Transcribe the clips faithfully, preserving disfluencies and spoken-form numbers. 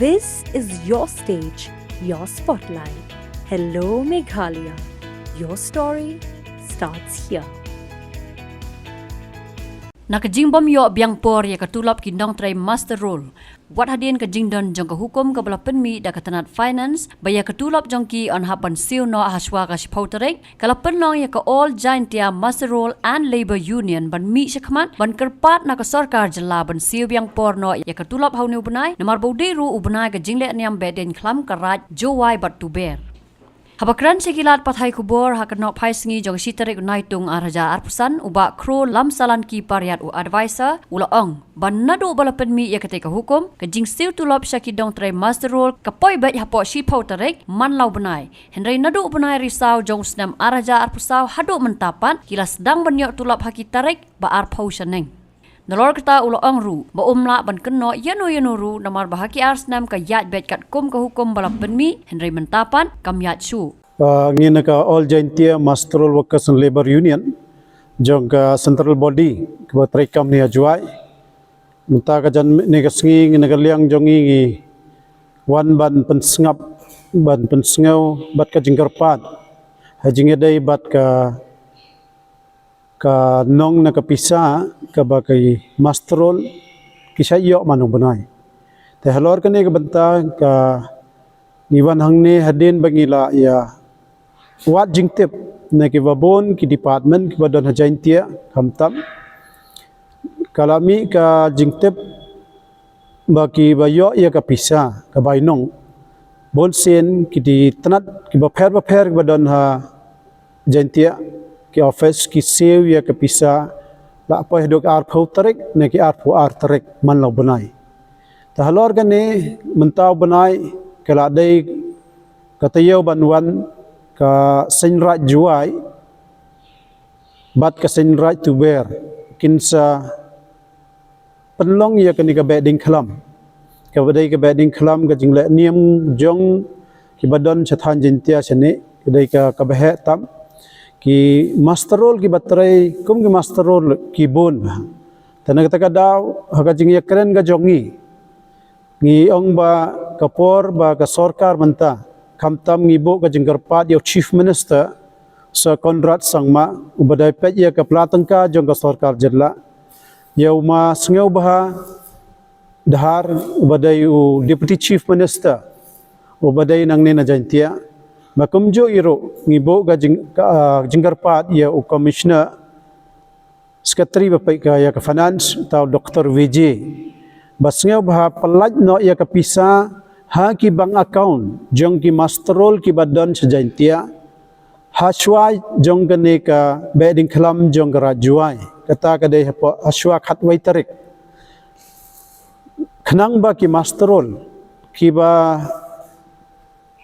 This is your stage, your spotlight. Hello, Meghalaya. Your story starts here. Na ka jingbym ïoh biang por ïa ka tulop ki nongtrei muster roll, wat hadien ka jingdon jong ka hukum kaba la pynmih da ka tnat Finance ba ïa ka tulop jong ki yn hap ban siew noh hashwa ka shiphew tarik, ka la pynlong ïa ka All Jaintia Muster Roll and Labour Union ban mih shakhmat ban kyrpad na ka sorkar jylla ban siew biang por noh ïa ka tulop ha une u bnai, namar ba u dei ruh u bnai ka jingleh niam Behdeiñkhlam ka Raid Jowai bad Tuber. Haba kren sha ki lad pathai khubor ha ka nohphai sngi jong ka shi tarik u Naitung ar hajar arphew san, u Bah Khrollam Solanki Pariat, u advisor, u la ong ba naduh ba la pynmih ïa katei ka hukum, ka jingsiew tulop sha ki nongtrei muster roll ka poi beit hapoh shiphew tarik man la u bnai. Hynrei naduh u bnai Risaw jong u snem ar hajar arphew saw haduh mynta pat, ki la sdang ban ïoh tulop ha ki tarik ba arphew shaneng. Nalor kata u la ong ruh ba um lah ban kynnoh ïano ïano ruh, namar ba ha ki ar snem ka ïaid beit katkum ka hukum ba la pynmih, hynrei mynta pat kam ïaid shuh. Ah, ngi na ka All Jaintia Muster Roll Workers and Labour Union jong ka central body kaba treikam ne ha Jowai. Mynta ka jan ne ka sngi ngi na ka liang jong ngi ngi wan ban pynsngap, ban pynsngew bad ka jingkyrpad ha jingïadei bad ka ka nong na ka pisa kaba ki muster roll ki shait ïoh man u bnai. Te halor kane ka bynta ka ngi wan hangne hadien ba ngi la ïa wad jingtip na kiba bun ki department kiba don ha Jaintia, khamtam ka la mih ka jingtip ba kiba ïoh ïa ka pisa ka bainong, bun sien ki tnat kiba pher ba pher kiba don ha Jaintia, ki office ki siew ïa ka pisa la poi haduh arphew tarik ne ki arphew ar tarik man la u bnai. Te halor kane mynta u bnai ka la dei ka taïew ban wan ka seng Raid Jowai bad ka seng Raid Tuber kin sa pynlong ïa kane ka Behdeiñkhlam. Kaba dei ka Behdeiñkhlam ka jingleh niam jong kiba don sha thaiñ Jaintia shane, ka dei ka kaba heh tam. Ki muster roll kiba trei kum ki muster roll ki bun. Te na kata ka daw ha ka jingïakren ka jong ngi, ngi ong ba ka por ba ka sorkar mynta, khamtam ngi buh ka jingkyrpad ïa u Chief Minister Sir Conrad Sangma uba dei peit ïa ka pla tyngka jong ka sorkar jylla, ïa u Ma Sngewbha Dhar uba dei u Deputy Chief Minister uba dei nangne na Jaintia, ba kumjuh hi ruh ngi buh ka jing, ka, ah, jingkyrpad ïa u Commissioner Secretary ba peit ka ïa ka Finance, uta u Doktor Vijay, ba sngewbha pyllait noh ïa ka pisa ha ki bank account jong ki muster roll kiba don sha Jaintia, hashwa jong kane ka Behdeiñkhlam jong ka Raid Jowai. Kata ka dei hapoh hashwa khatwei tarik. Khnang ba ki muster roll kiba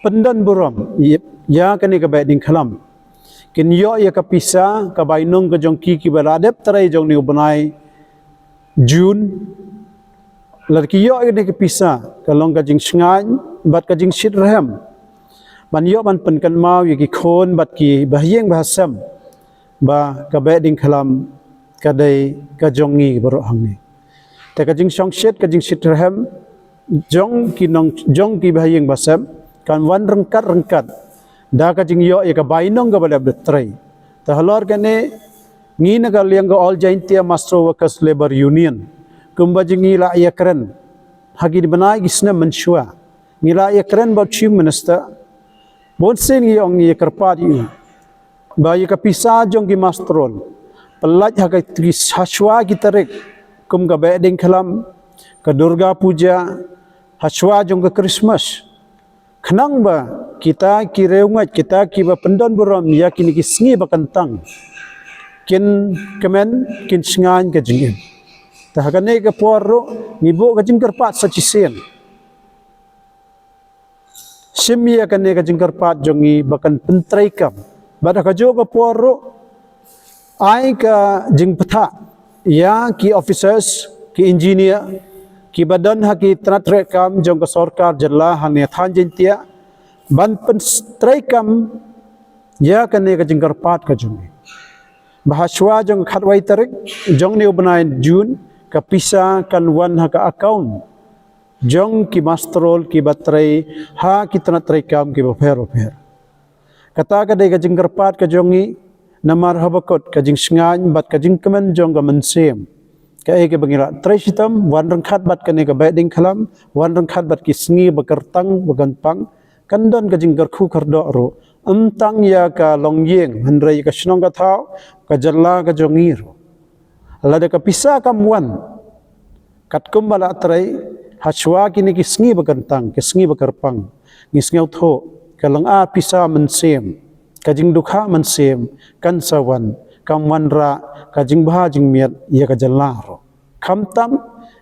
pyndon burom ïa, ïa kane ka Behdeiñkhlam kin ïoh ïa ka pisa ka bainong ka jong ki kiba la dep trei jong une u bnai June. Lada ki ïoh ïa kane ka pisa ka long ka jingshngaiñ bad ka jingshitrhem ban ïoh ban pynkynmaw ïa ki khun bad ki bahaïing bahasem ba ka Behdeiñkhlam ka dei ka jong ngi baroh hangne. Te ka jingshongshit, ka jingshitrhem jong ki nong, jong ki bahaïing bahasem kan wan ryngkat ryngkat da ka jingïoh ïa ka bainong kaba la dep trei. Te halor kane ngi na ka liang ka All Jaintia Muster Workers Labour Union, kumba jong ngi la ïakren ha ki bnai ki snem mynshuwa, ngi la ïakren bad u Chief Minister, bun sien ngi ong, ngi ïakyrpad ïa u ba ïa ka pisa jong ki muster roll pyllait ha ka, hashwa ki tarik kum ka Behdeiñkhlam, ka Durga Puja, hashwa jong ka Christmas, khnang ba kita ki riewngeit, kita kiba pyndon burom ïa kine ki sngi ba kyntang kin kmen, kin shngaiñ ka jingim. Te ha kane ka por ruh ngi buh ka jingkyrpad sa shisien. Shim ïa kane ka jingkyrpad jong ngi ba kan pyntreikam. Bad ha kajuh ka por ruh ai ka jingpyntha ïa ki officers, ki engineer kiba don ha ki tnat treikam jong ka sorkar jylla hangne ha thaiñ Jaintia ban pyntreikam ïa kane ka jingkyrpad ka jong ngi ba hashwa jong ka khatwei tarik jong une u bnai June ka pisa kan wan ha ka account jong ki master roll kiba trei ha ki tnat treikam kiba pher bapher. Kata ka dei ka jingkyrpad ka jong ngi, namar haba kut ka jingshngaiñ bad ka jingkmen jong ka mynsiem. Kaei kaba ngi la trei shitom, wan ryngkat bad kane ka Behdeiñkhlam, wan ryngkat bad ki sngi ba kyrteng ba kyrpang, kan don ka jingkyrkhu kyrdoh ruh, ym tang ïa ka longïing, hynrei ka shnong ka thaw, ka jylla ka jong ngi ruh. Lada ka pisa kam wan katkum ba la trei, hashwa kine ki sngi ba kyrteng, ki sngi ba kyrpang, ngi sngewthuh ka lynga pisa mynsiem, ka jingdukha mynsiem kan sa wan, kam wanrah ka jingbha jingmiat ïa ka jylla ruh, khamtam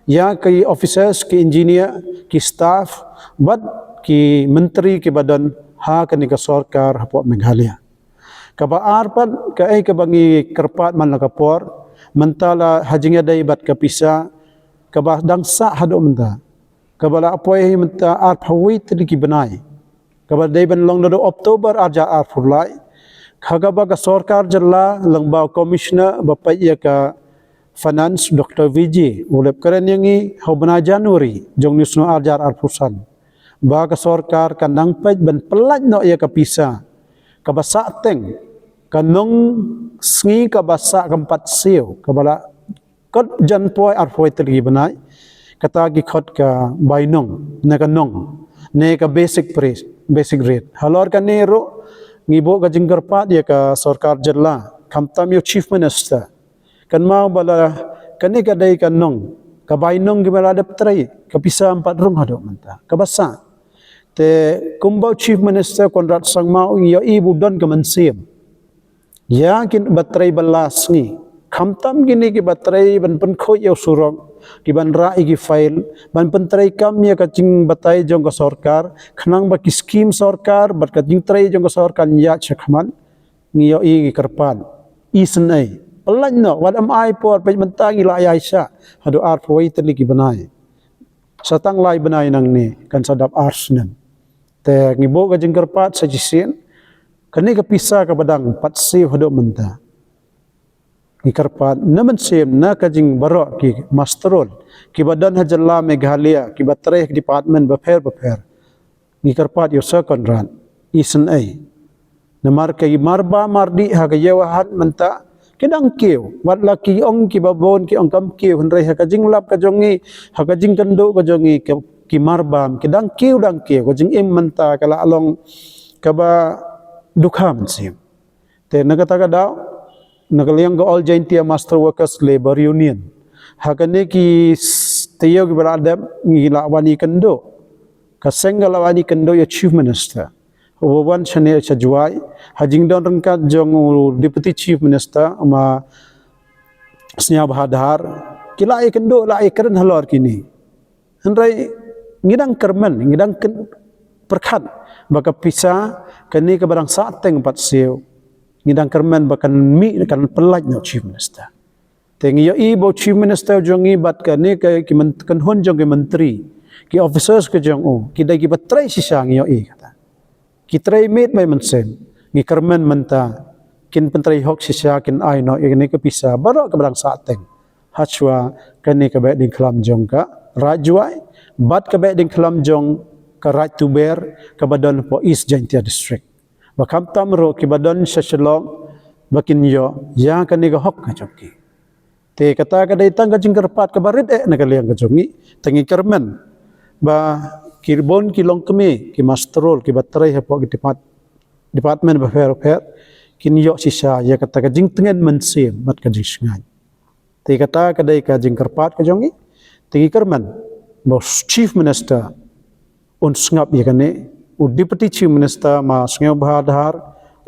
ïa ki officers, ki engineer, ki staff bad ki myntri kiba don ha kane ka sorkar hapoh Meghalaya. Kaba ar pat, kaei kaba ngi kyrpad man la ka por, mynta la ha jingïadei bad ka pisa kaba dang sah haduh mynta, kaba la poi mynta arphew wei tylli ki bnai, kaba dei ban long naduh October arhajar arphew lai, ha kaba ka sorkar jylla lyngba u commissioner ba peit ïa ka finance, Doktor Vijay, u la ïakren ïa ngi ha u bnai January jong une u snem arhajar arphew san, ba ka sorkar kan dang peit ban pyllait noh ïa ka pisa kaba sah teng, ka nongsngi kaba sah kaba pat siew, kaba la kut jan poi arphew wei tylli ki bnai, kata ki khot ka bainong, ne ka nong, ne ka basic price, basic rate. Halor kane ruh ngi buh ka jingkyrpad ïa ka sorkar jylla, khamtam ïa u Chief Minister, kynmaw ba la kane ka dei ka nong, ka bainong kiba la dep trei, ka pisa ym pat rung haduh mynta, kaba sah. Te kumba u Chief Minister Conrad Sangma u ïohi ba u don ka mynsiem ïa kiba trei ba la sngi, khamtam kine kiba trei ban pynkhuid ïa u surok, kiban rah ïa ki file, ban pyntreikam ïa ka jingbatai jong ka sorkar, khnang ba ki skim sorkar bad ka jingtrei jong ka sorkar kan ïaid shakhmat. Ngi ïohi, ngi kyrpad, isynei, pyllait noh, wat ym ai por, peit mynta ngi la ïaishah haduh arphew wei tylli ki bnai, sa tang lai bnai nangne kan sa dap ar snem. Te ngi buh ka jingkyrpad sa shisien, kane ka pisa kaba dang pat siew haduh mynta, ngi kyrpad na mynsiem, na ka jing baroh ki master roll kiba don ha jylla Meghalaya, kiba trei ha ki department bapher bapher, ngi kyrpad ïa u Sir Conrad, isynei. Namar ki marbam mardih ha ka ïew ha hat mynta ki dang kiew, wat la ki ong kiba bun ki ong kam kiew, hynrei ha ka jinglap ka jong ngi, ha ka jingkynduh ka jong ngi, ki, ki marbam ki dang kiew, dang kiew, ka jingim mynta ka la long kaba dukha mynsiem. Te na kata ka daw, na ka liang ka All Jaintia Master Workers Labour Union, ha kane ki s-, taïew kiba la dep, ngi la wan ïakynduh, ka seng ka la wan ïakynduh ïa u Chief Minister, uba wan shane sha Jowai, ha jingdon ryngkat jong u Deputy Chief Minister, u Ma Sniawbhalang Dhar, ki la ïakynduh, la ïakren halor kine. Hynrei ngi dang kyrmen, ngi dang kyn-, pyrkhat ba ka pisa kane kaba dang sah teng pat siew, ngi dang kyrmen ba kan mih, kan pyllait na u Chief Minister. Te ngi ïohi ba u Chief Minister jong ngi bad kane ka, ki men-, kynhun jong ki myntri, ki officers ka jong u, ki dei kiba trei shisha, ngi ïohi kata. Ki trei miet bad mynsiem, ngi kyrmen mynta kin pyntrei hok shisha, kin ai noh ïa kane ka pisa baroh kaba dang sah teng, hashwa kane ka Behdeiñkhlam jong ka Raid Jowai bad ka Behdeiñkhlam jong ka Raid Tuber kaba don hapoh East Jaintia District. Ba khamtam ruh kiba don sha Shillong ba kin ïoh ïa kane ka hok ka jong ki. Te kata ka dei tang ka jingkyrpad kaba rit eh na ka liang ka jong ngi. Te ngi kyrmen ba ki bun ki longkmie, ki master roll kiba trei hapoh ki depart-, department bapher bapher, kin ïoh shisha ïa kata ka jingtngen mynsiem bad ka jingshngaiñ. Te kata ka dei ka jingkyrpad ka jong ngi. Te ngi kyrmen ba u Chief Minister un sngap ïa kane, u Deputy Chief Minister Ma Sniawbhalang Dhar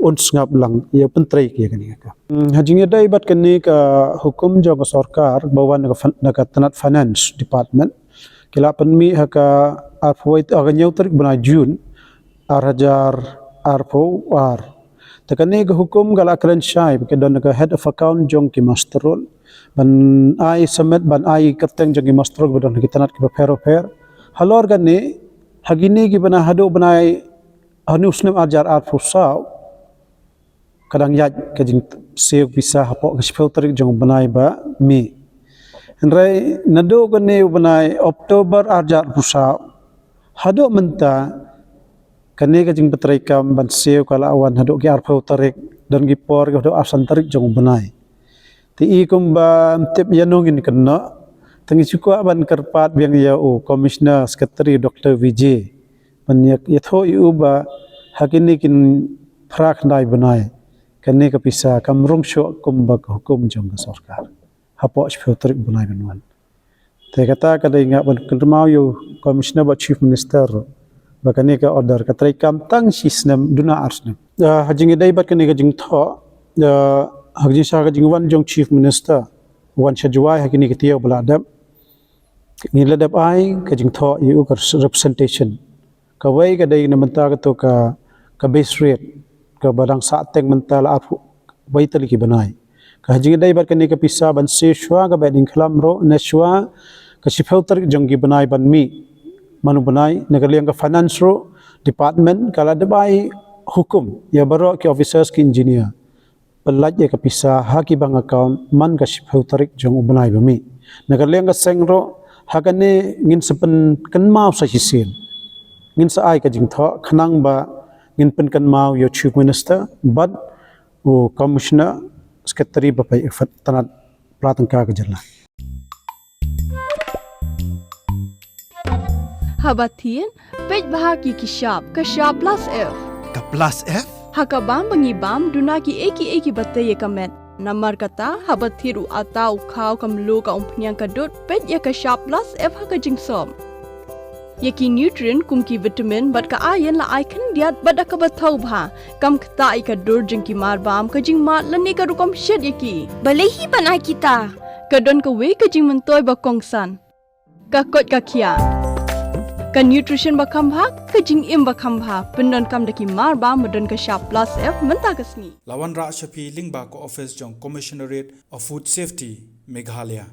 un sngap lang ïa u pyntrei ïa kane ka. Hmm, ha jingïadei bad kane ka hukum jong ka sorkar ba wan na ka fin-, na ka tnat Finance Department, ki la pynmih ha ka arphew, ha ka hynñiew tarik bnai June, arhajar arphew ar. Te kane ka hukum ka la kren shai ba ka don ka head of account jong ki master roll, ban ai submit, ban ai kyrteng jong ki master roll ba don ki tnat kiba pher bapher. Halor kane, ha kine ki bnai haduh bnai, ha une u snem arhajar arphew saw, ka dang ïaid ka jingsiew pisa hapoh ka shiphew tarik jong u bnai ba mih. Hynrei naduh kane u bnai October arhajar arphew saw haduh mynta, kane ka jingpyntreikam ban siew ka la wan haduh ki arphew tarik, don ki por ki haduh arphew san tarik jong u bnai. Te i kumba ym tip ïano ngin kynnoh, te ngi shu kwah ban kyrpad biang ïa u Commissioner Secretary Doctor Vijay ban ïa, ïathuh ïa u ba ha kine ki phra khyndai bnai kane ka pisa kam rung shuh kumba ka hukum jong ka sorkar hapoh shiphew tarik bnai ban wan. Te kata ka dei nga ban kynmaw ïa u Commissioner bad Chief Minister ruh ba kane ka order ka treikam tang shi snem, duna ar snem. Ah, ha jingïadei bad kane ka jingthoh, ah, ha ka jingshah ka jingwan jong Chief Minister wan sha Jowai ha kine ki taïew ba la dep, ngi la dep ai ka jingthoh ïa u ka representation. Kawei ka dei na mynta kato ka, ka base rate kaba dang sah teng mynta la arphew wei tylli ki bnai. Ka ha jingïadei bad kane ka pisa ban siew shuwa ka Bahdengkhlam ruh ne shuwa ka shiphew tarik jong ki bnai ban mih man u bnai, na ka liang ka finance ruh department ka la dep ai hukum ïa baroh ki officers ki engineer pyllait ïa ka pisa ha ki bank account man ka shiphew tarik jong u bnai ba mih. Na ka liang ka seng ruh, ha kane ngin sa pynkynmaw sa shisien, ngin sa ai ka jingthoh khnang ba ngin pynkynmaw ïa u Chief Minister bad u Commissioner Secretary ba peit ïa ka tnat pla tyngka ka jylla. Haba thied, peit bha ki ki shap, ka shap plus F. Ka plus F? Ha ka bam ba ngi bam, duna ki ei ki ei kiba tei ïa ka met. Namar kata, haba thied u atta, u khaw, ka mluh, ka umphniang, ka dud, peit ïa ka shap plus F ha ka jingsop. Ïa ki nutrient kum ki vitamin bad ka iron la ai khyndiat bad da kaba thaw bha. Kam ktah ïa ka dur jong ki marbam, ka jingmad lane ka rukom shet ïa ki. Balei hi ban ai kita? Ka don kawei ka jingmyntoi ba kongsan. Ka koit ka khiah. Ka nutrition ba kham bha, ka jingim ba kham bha. Pyndonkam da ki marbam ba don ka shap plus F mynta ka sngi. La wanrah sha phi lyngba ka office jong Commissionerate of Food Safety, Meghalaya.